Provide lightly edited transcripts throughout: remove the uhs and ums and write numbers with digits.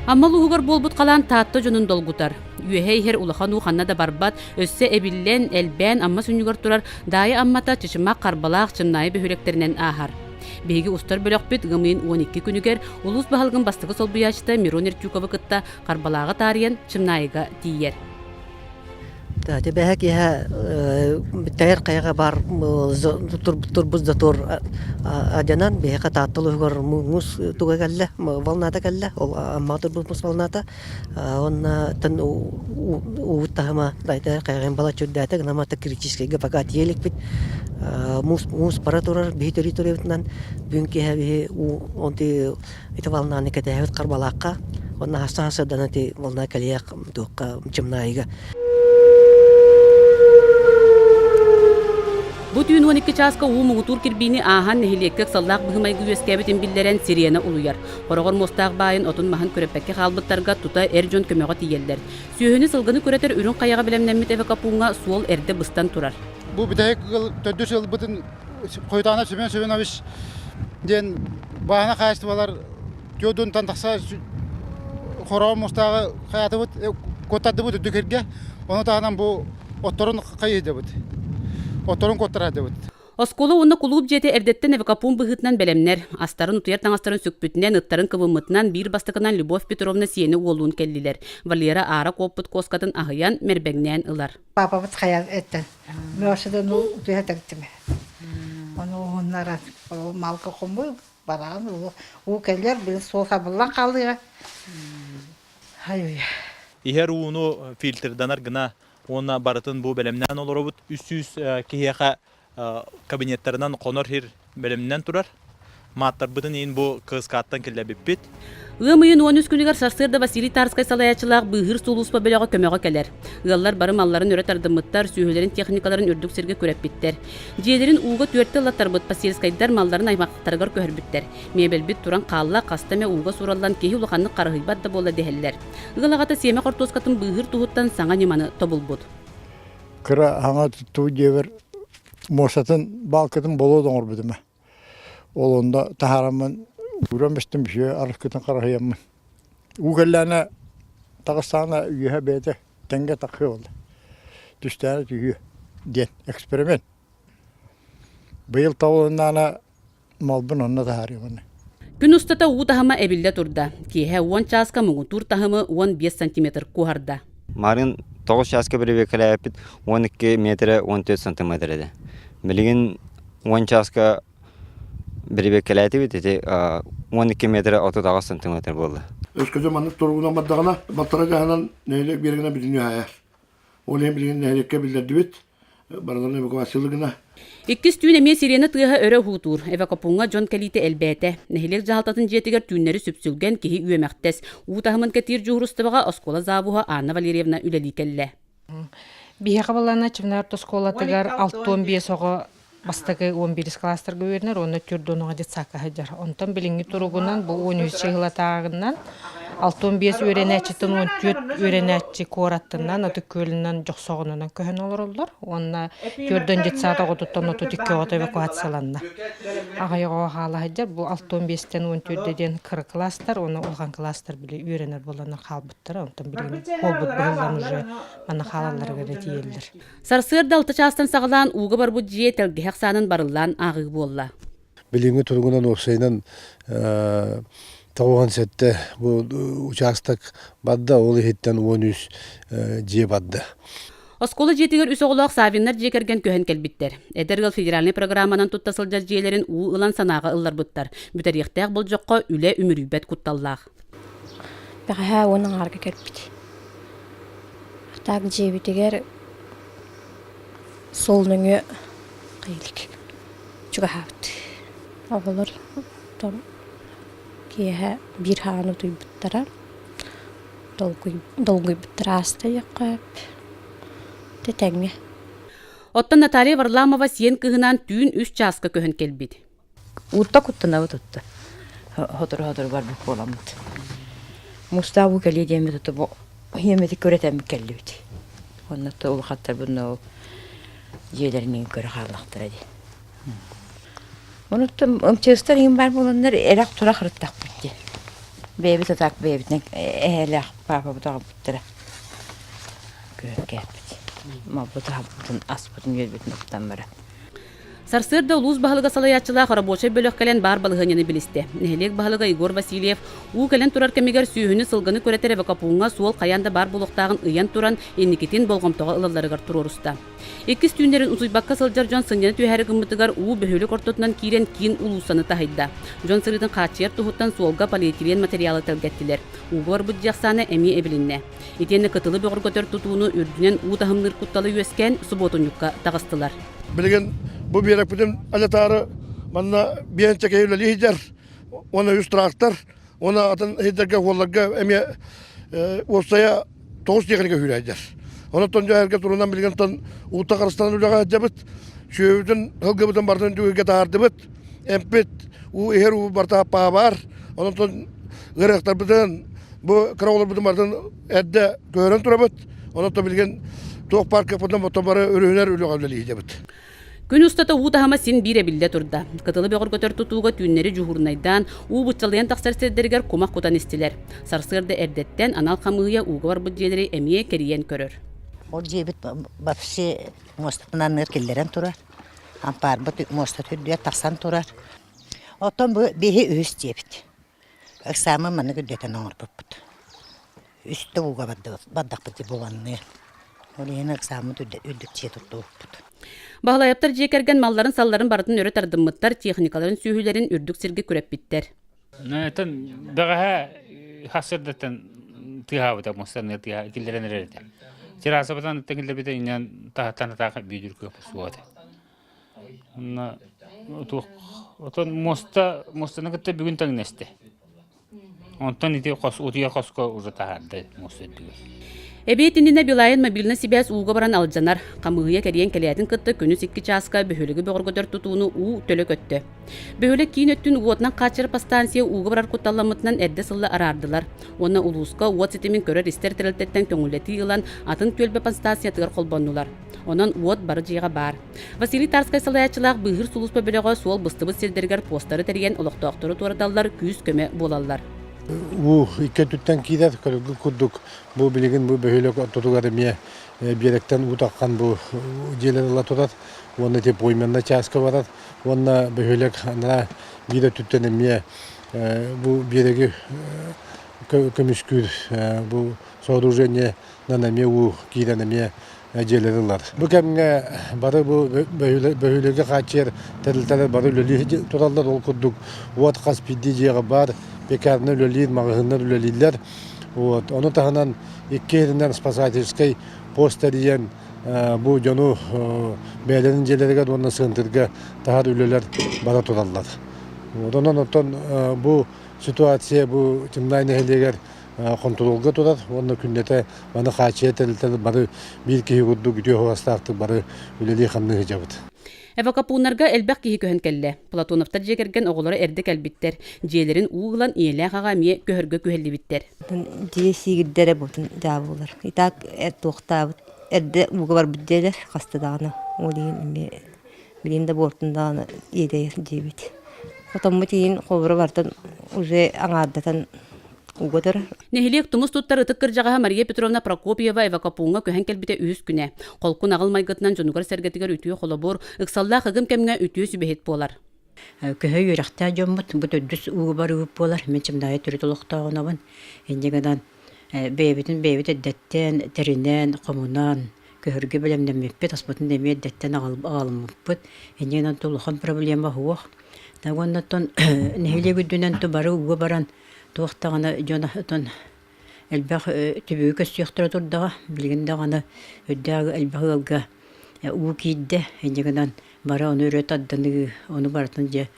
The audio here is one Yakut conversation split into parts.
Амма улууһугар буолбут халаан Таатта дьонун долгутар. Үөһэ иһэр улахан уу ханна да барбат, өссө эбиллэн, элбээн Амма сүнньүгэр турар Даайа Аммата Чычымах, Харбалаах, Чымнаайы бөһүөлэктэринэн ааһар. Биһиги устар бөлөхпүт ыам ыйын 12 күнүгэр улуус баһылыгын бастакы солбуйааччыта Мирон Эртюковы кытта Харбалааҕы таарыйан Чымнаайыга тиийэр. Тэбэһэ киэһэ тэйэр хайаҕа баар турбут затор адьанан биһиэхэ Таатта улууһугар муус туга кэллэ, волната кэллэ, ол Аммаҕа турбут муус волната. Уонна уубут таһыма тэйэр хайаҕын балачча үрдээтэ, гынан критическэйгэ пока тиийэ иликпит. Муус муус бара турар биһи территориябытынан бүгүн киэһэ биһи уу онту Ити волнаны кэтэһэбит Харбалаахха, уонна хастаан сырданан ити волна кэлиэх туохха Чымнаайыга. Бу түүн 12 чааска уу муҥутуур кирбиини ааһан нэһилиэккэ ыксаллаах быһыы-майгы үөскээбитин биллэрэн сирена улуйар. Хороҕор муостаах баайын отун-маһын күрэппэккэ хаалбыттарга тута эр дьон көмөҕө тиийэллэр. Сүөһүнү, сылгыны күрэтэр Үрүҥ Хайаҕа бэлэмнэммит эвакопууҥҥа суол эрдэ быстан турар. Бу бүтэһик ыал төрдүс ыалбытын Хойутаанап Семен Семенович диэн бааһына хаһаайыстыбалар түөрт тахса хороҕо муустааҕы хайаатыбыт, куоттардыбыт үрдүк сиргэ. Ону таһынан бу отторун хайыһыйдыбыт. Отторун куоттараадыбыт. Оскуола уонна кулууп дьиэтэ эрдэттэн эвакопуун быһыытынан бэлэмнэр. Астарын, утуйар таҥастарын сүкпүтүнэн, ыттарын кыбыммытынан биир бастакынан Любовь Петровна сиэнэ уоллуун кэллилэр. Валера аара куоппут куоскатын аһыйан, мэрбэҥнээн ылар. Папабыт хайа эттэн Мөсөдөн утуйа тэктим. Ону уһуннаран малга хомуй бараан уу кэлэр били суол хабыллан хаалыа. Ай Иһэр ууну фильтрданар гына уонна барытын бу бэлэмнээн олоробут. 300 киһиэхэ кабинеттарынан хонор сир бэлэмнэнэн турар. Мааттарбытын иин бу КСК-ттан киллэрбиппит. Ыам ыйын 13 күнүгэр сарсыарда Василий Тарскай салайааччылаах быыһыыр сулууспа бөлөҕө көмөҕө кэлэр. Ыаллар бары малларын өрө тардыммыттар, сүөһүлэрин техникаларын үрдүк сиргэ күрэппиттэр. Дьиэлэрин ууга түөртэ ыллаттарбыт Посельскайдар малларын аймахтарыгар көһөрбүттэр. Миэбэлбит туран хаалла, хаста эмэ ууга суураллан киһи улаханнык харыһыйбат да буолла дэһэллэр. Ыал аҕата сиэмэ хортуоскатын быыһыыр туһуттан саҥа ньыманы тобулбут. Кыра аҥа туттуу дьиэбэр муостатын баалкытын болуот оҥорбутум. Ол онно таһаараммын ууран бэстим үһүө арыскытын хараһыйаммын. Уу кэллээнэ таҕыстаҕына үөһэ бэйэтэ тэҥҥэ таххыа буолла. Түстээнэ түһүө диэн эксперимент. Быйыл табылыннаана малбын онно таһаарыам. Күн устата уу таһыма эбиллэ турда. Киэһэ уон чааска муҥутуур таһымы 15 сантиметр куоһарда. Марын 9 чааска бэрэбиэркэлээбиппит 12 метрэ 14 сантиметр этэ. Билигин 10 чааска бэрэбиэркэлээтибит ити 12 метрэ 38 сантиметр буолла. Өскөтө маннык туругунан бардаҕына, балтара чааһынан нэһилиэк биэрэгинэ бүтүннүү аһайар. Ол иһин билигин нэһилиэккэ биллэрдибит, барыларын эвакуациялыы гына. Иккис түүн эмиэ сирена тыаһа өрө уһуутуур. Эвакопуҥҥа дьон кэлиитэ элбээтэ. Нэһилиэк дьаһалтатын дьиэтигэр түүннэри сүпсүлгэн киһи үөмэхтэс. Уу таһымын кэтиир дьуһуурустубаҕа оскуола завуһа Анна Валерьевна үлэлии кэллэ. Биһиэхэ балана Чымнаар оскуолатыгар 65 оҕо бастакы 11 класстарга үөрэнэр уонна түөрт уонуга детсадка сылдьар. Онтон билиҥҥи туругунан бу 13 сылатааҕынан 65 үөрэнээччиттэн 14 үөрэнээччи куораттынан, Ытык Күөлүнэн, Дьохсоҕонунан көһөн олороллор. Уонна түөрдөн детсад оҕотуттан 32 оҕото эвакуацияланна. Аҕай оҕо хаала сылдьар. Бу 65-тэн 14 диэн кыра класстар уонна улахан класстар били үөрэнэр буоланнар хаалбыттара. Онтон билигин буолбут быһыллан уже манна хаалалларыгар тиийэллэр. Сарсыарда алта чаастан саҕалаан ууга барбыт дьиэ тэлгэһэ ахсаанын барыллаан ааҕыы буолла. Билиҥҥи туругунан уопсайынан 97 бу учаастак барда, ол иһиттэн 13 дьиэ барда. Оскуола дьиэтигэр үс оҕолоох Савиннар дьиэ кэргэн көһөн кэлбиттэр. Эдэр ыал федеральнай программанан тутта сылдьар дьиэлэрин уу ылан санааҕа ылларбыттар. Бүтэриэхтээх болдьоххо үлэ үмүрүйбэт кутталлаах. Бэҕэһээ уон аҥаарга кэлбит. Так дьиэбитигэр суол нөҥүө илик чугаһаабыт. Оҕолор оттон киэһэ биир хааны утуйбуттара, долгуйбуттара ааста диэххэ сөп. Тэтэҥҥэ. Оттон Наталья Варламова сиэн кыыһынаан түүн үс чааска көһөн кэлбит. Уутта куттанабыт утта. Сотору-сотору барбыт буоламмыт. Мустаах уу кэлиэ диэммит ото бу ийэммити көрөтөммүт кэллибит. Онно улахаттарбын ол дьиэлэрин көрө хааллахтара дии. Онуттан МЧСтар иһин баар буоланнар эрэх турах ырыттахпыт дии. Бэйэбит атаак бэйэбитинэн эһээлээх паапабыт аҕалбыттара. Көһөн кээппит. Малбыт аһаппытын, аспытын үөлбүтүн оттон баран. Сарсыарда улуус баһылыга салайааччылаах рабочай бөлөх кэлэн баар балаһыанньаны билистэ. Нэһилиэк баһылыга Егор Васильев уу кэлэн турар кэмигэр сүөһүнү, сылгыны күрэтэр эвакопууҥҥа суол хайаан да баар буолуохтааҕын ыйан туран, инникитин болҕомтоҕо ылалларыгар туруоруста. Иккис түүннэрин утуйбакка сылдьар дьон сынньана түһээри гыммытыгар уу бөһүөлэк ортотунан киирэн киин уулуссаны таһыйда. Дьон сырыытын хааччыйар туһуттан суолга полиэтилен материалы тэлгэттилэр. Ууга барбыт дьиэ ахсаана эмиэ эбилиннэ. Итиэннэ кытылы бөҕөргөтөр тутууну үрдүнэн уу таһымныыр куттала үөскээн субуотунньукка таҕыстылар. Билигин бу биэрэкпитин алетаары манна биэнчэ киһи үлэлии сылдьар уонна үс трактор уонна атын сирдэргэ уолларга эмиэ уопсайа тоҕус тиэхиньикэ үүрээйдэр. Онон дьэ турунан билигин уута харыстанан үлэҕэ сылдьабыт. Сүөһүбүтүн, сылгыбытын барытын түгүргэ таһаардыбыт. Эмпит, уу иһэр уу барыта баар. Онон ыарыһахтарбытын, бу кыра оҕолорбутун барытын эрдэ көһөрөн турабыт. Онон билигин туох баар кыахпытынан оттон бары өрүһүнэр үлэҕэ үлэлии сылдьабыт. Күн устата уу таһыма син биир эбиллэ турда. Кытылы бөҕөргөтөр тутууга түүннэри дьуһуурунайдаан, уу быччалыйан тахсар сирдэригэр кумах кутан истилэр. Сарсыарда эрдэттэн анал хамыыһыйа ууга барбыт дьиэлэри эмиэ кэрийэн көрөр. Ол дьиэбит вообще муостатын анныгар киллэрэн турар. Ампаарбыт муоста үрдүгэр тахсан турар. Оттон бу биһи үһүс дьиэбит. Ыксааммын маннык үрдэтэн оҥорбуппут. Үстэ ууга бардахпыт дии буланныы. Ол иһин ыксааммыт үрдүк дьиэ туттубуппут. Баһылайаптар дьиэ кэргэн малларын-салларын барытын өрө тардыммыттар, техникаларын сүөһүлэрин үрдүк сиргэ күрэппиттэр. Этэн бэҕэһээ хасырдаттан тыаһаабыта мустаныа тыаһа киллэрэн эрэр этэ. Террасабытан киллэрбитэ инньэн таһыттан атаах бүйдүр кыах суох этэ. Онно туох отон муоста муостаны кытта бүгүн тэҥнэстэ. Онтон ити хос утуйар хоско уже таһаарда муоста үрдүгэр. Эбиэт иннинэ Билайн мобильнай сибээс ууга баран алдьанар. Хамыыһыйа кэрийэн кэлээтин кытта күнүс икки чааска бөһүөлэги бөҕөргөтөр тутууну уу төлө көттө. Бөһүөлэк киин өттүн уотунан хааччыйар подстанция ууга барар кутталламмытынан эрдэ сылла араардылар. Уонна улууска уот ситимин көрөр-истэр тэрилтэттэн көҥүллэтии ылан атын түөлбэ подстанциятыгар холбоннулар. Онон уот бары дьиэҕэ баар. Василий Тарскай салайааччылаах быыһыыр сулууспа бөлөҕө суол быстыбыт сирдэригэр постары тэрийэн олохтоохтору туораталлар, күүс-көмө буолаллар. Уу икки өттүттэн киирэр, көрүлгү курдук бу билигин бу бөһүөлэк ортотугар эмиэ биэрэктэн уу таххан бу дьиэлэр ыла турар уонна ити пойменна чааска барар уонна бөһүөлэк анараа биир өттүттэн эмиэ бу биэрэги көмүскүүр бу сооружение эмиэ уу киирэн эмиэ дьиэлэри ылар. Бу кэмҥэ бары бу бөһүөлэги хааччыйар тэрилтэлэр бары үлэлии тураллар. Ол курдук уот хас биирдии дьиэҕэ баар, пекарня үлэлиир, маҕаһыыннар үлэлииллэр. Вот. Ону таһынан икки иһинэн спасательскай пост тэрийэн бу дьону бэйэлэрин дьиэлэригэр уонна сыантырга таһар үлэлэр бара тураллар. Вот. Онон оттон бу ситуация бу Чымнаай нэһилиэгэр хонтуруолга турар уонна күннэтэ маны хааччыйа тэрилтэлэр бары биир киһи курдук үтүө суобастаахтык бары үлэлии-хамныы сылдьабыт. Эвакопууннарга элбэх киһи көһөн кэллэ. Платоновтар дьиэ кэргэн оҕолоро эрдэ кэлбиттэр. Дьиэлэрин уу ылан ийэлээх аҕа эмиэ көһөргө күһэллибиттэр. Дьиэ сиигирдэрэ бутун дьаабылар. И так туохтаабыт эрдэ ууга барбыт дьиэлэр хаста даҕаны. Ол иһин эмиэ билигин да буортун даҕаны иэдэйэр диэбит. Хотоммут иһин холобура бартан уже аҥаардатан ууга турар. Нэһилиэк тумус туттар ытык кырдьаҕаһа Мария Петровна Прокопьева эвакопууҥҥа көһөн кэлбитэ үһүс күнэ. Холку наҕыл майгытынан дьонугар-сэргэтигэр үтүө холобур, ыксаллаах ыгым кэмҥэ үтүө сүбэһит буолар. Көһө үөрэхтээх дьоммут бу төрдүс ууга барыыбыт буолар. Мин Чымдаайы төрүт олохтооҕунабын. Инньэ гынан бэйэбитин бэйэбит эрдэттэн тэринэн, хомунан, көһөргө бэлэмнэммиппит, аспытын эмиэ эрдэттэн аҕалыммыппыт. Инньэ гынан улахан проблема суох. Уонна оттон нэһилиэк үрдүнэн бары ууга баран туох даҕаны дьон оттон элбэх түбүгү көрсүөхтэрэ турдаҕа. Билигин даҕаны үрдээх элбэх ыалга уу киирдэ. Инньэ гынан бары ону өрө тардыныы, ону барытын дьэ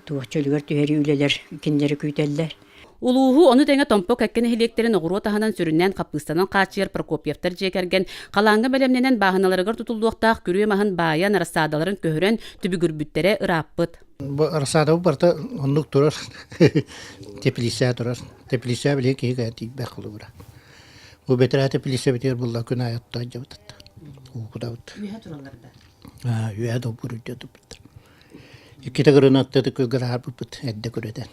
туох чөлүгэр түһэрии үлэлэр кинилэри күүтэллэр. Улууһу, ону тэҥэ Томпо кэккэ нэһилиэктэрин оҕуруот аһынан сүрүннээн хаппыыстанан хааччыйар Прокопьевтар дьиэ кэргэн халааҥҥа бэлэмнэнэн бааһыналарыгар тутуллуохтаах күрүө маһын баайан, рассаадаларын көһөрөн, түбүгүрбүттэрэ ырааппыт. Бу рассаадабыт барыта оннук турар, теплица турар. Теплица билигин киһи кэлэн тиийбэх холобура. Бу бэтэрээ теплицэбитигэр булла күн аайы оттоон дьабытат. Уу кутабыт. Үөһэ тураллар да? Үөһэ долбуур үрдүө турбуттар. Иккитэ гранаттаты күлгэ таһаарбыппыт эрдэ күрэтэн.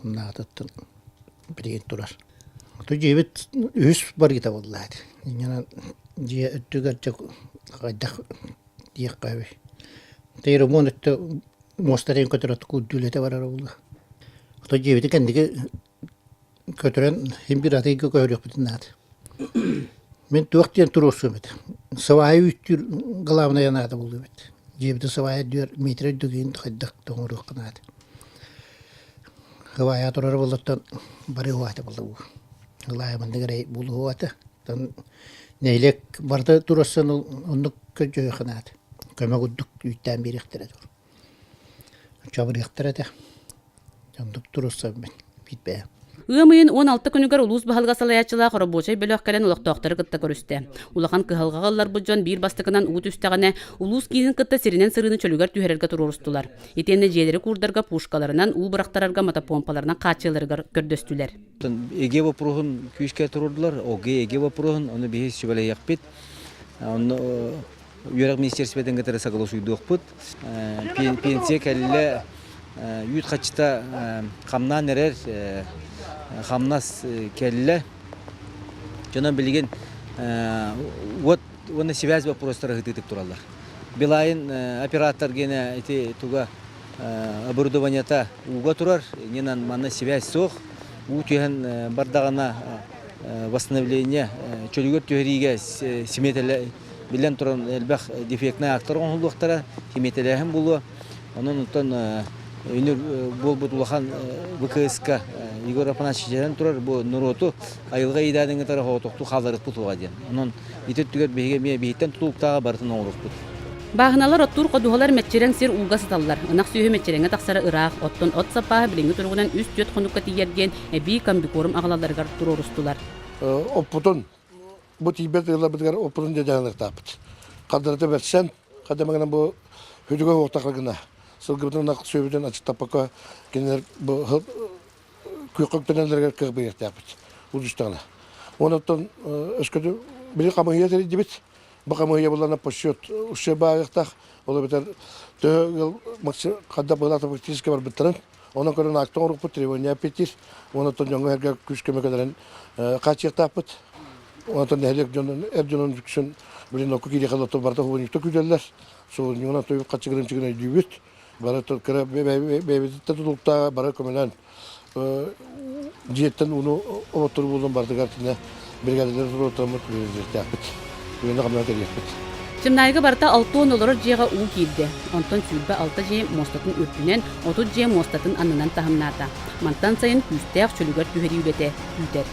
Наататтан. билигин турар. Оту дьиэбит үһүс барыыта буолла этэ. Инньэ дьиэ өттүгэр дьэ хайдах диэххэ үһү. Тейромон өттө муостарын көтөрө курдүүлэтэ барара буолуо. Ото дьиэбити кэнники көтөрөн син биир атыйга көһөрүөхпүтүн наада. Мин туох диэн туруорсуом этэ. Сыбаайа үүттүүр главное наада буолуо эбит. Дьиэбитин сыбаайа үрдүгэр метр үрдүгүн хайдах да оҥоруохха наада. Сыбаайа турара буоллартан бары уһаата буолла бу. Ылаайа маннык эрэ буолуо этэ. Нэһилиэк барыта туруорсан оннук көрдьөһүөххэ наада. Көмө курдук үүттээн биэриэхтэрэ дуо. Чабырыахтара этэ. Оннук туруорсаммын биир Ыам ыйын 16 күнүгэр улуус баһылыга салайааччылаах оробуочай бөлөх кэлэн олохтоохтору кытта көрүстэ. Улахан кыһалҕаҕа ылларбыт дьон биир бастакынан уу түстэҕинэ, улуус киинин кытта сиринэн сырыыны чөлүгэр түһэрэргэ туруорустулар. Итиэннэ дьиэлэри куурдарга пушкаларынан, уу бырахтарарга мотопомпаларынан хааччыйаларыгар көрдөстүлэр. ЭГЭ боппуруоһун күүскэ туруордулар. ОГЭ ЭГЭ боппуруоһун, ону биһи сүбэлэһиэхпит. Онно үөрэх министерствотын кытары согласуйдуохпут. Пенсия кэллэ, үүт хаччыта хамнаан эрэр, хамнас кэллэ. Дьонон билигин уот уонна связь боппуруостара ыһытыытык тураллар. Билайн оператор гене ити туга оборудованиета ууга турар, иннинэн манна связь суох. Уу түһэн бардаҕына восстановление чөлүгэр түһэриигэ симиэтэлэ биллэн туран элбэх дефектнай актар оҥоһуллуохтара, симиэтэлээһин буолуо. Онон оттон үнүр буолбут улахан ВКС-ка Егор Афанасьевич этэн турар бу норуоту айылҕа иидээнин кытары соҕотохтуу хаалларыахпыт суоҕа диэн. Онон ити өттүгэр биһиги эмиэ биһиттэн тутулуктааҕы барытын оҥоруохпут. Бааһыналар оттуур ходуһалар мэччирэҥ сир ууга сыталлар. Ынах сүөһү мэччирэҥҥэ тахсара ыраах, оттон от саппааһа билиҥҥи туругунан үс-түөрт хонукка тиийэр диэн эбии комбикорм аҕалалларыгар туруорустулар. Оппутун бу тиийбэт ыалларбытыгар оппутун дьадьаһыныахтаахпыт. Хардарыта бэрсэн, хадамагынан бу хүтүгэ уохтахла гына сылгыбытын ынах сүөбүтүн аччыктаппакка кинилэр бу күөххэ үктэнэллэригэр кыах биэриэхтээхпит улуустаҕына. Онон өскөтүн били хамыыһыйа тэрийдибит. Бу хамыыһыйа булана подсчет ущерб баарыахтаах. Ол эбэтэр төһө ыал ханна быһылаата фактически барбыттарын, онон көрөн акта оҥорукпут, требование эппиттиир. Онон дьоҥҥо эргэ күүс көмө кэлэрин хааччыйыахтаахпыт. Онон нэһилиэк дьонун, эр дьонун үксүн билин окко киириэхэ барыта хубунньукта күүтэллэр. Суолунньугунан тойук хаччыгырын өйдүүбүт. Бары кыра бэйэбититтэн тутулуктааҕа бары көмөлөөн дьиэттэн ууну оботтору буолан бардыгар тинэ бригадалар туруортараммыт үлэлиэхтээхпит. Үлэни хамнаан кэлиэхпит. Чымнаайга барыта 60 олорор дьиэҕэ уу киирдэ. Онтон 26 дьиэ муостатын үрдүнэн, 30 дьиэ муостатын аннынан таһымнаата. Мантан сайын күүстээх чөлүгэр түһэрии үлэтэ күүтэр.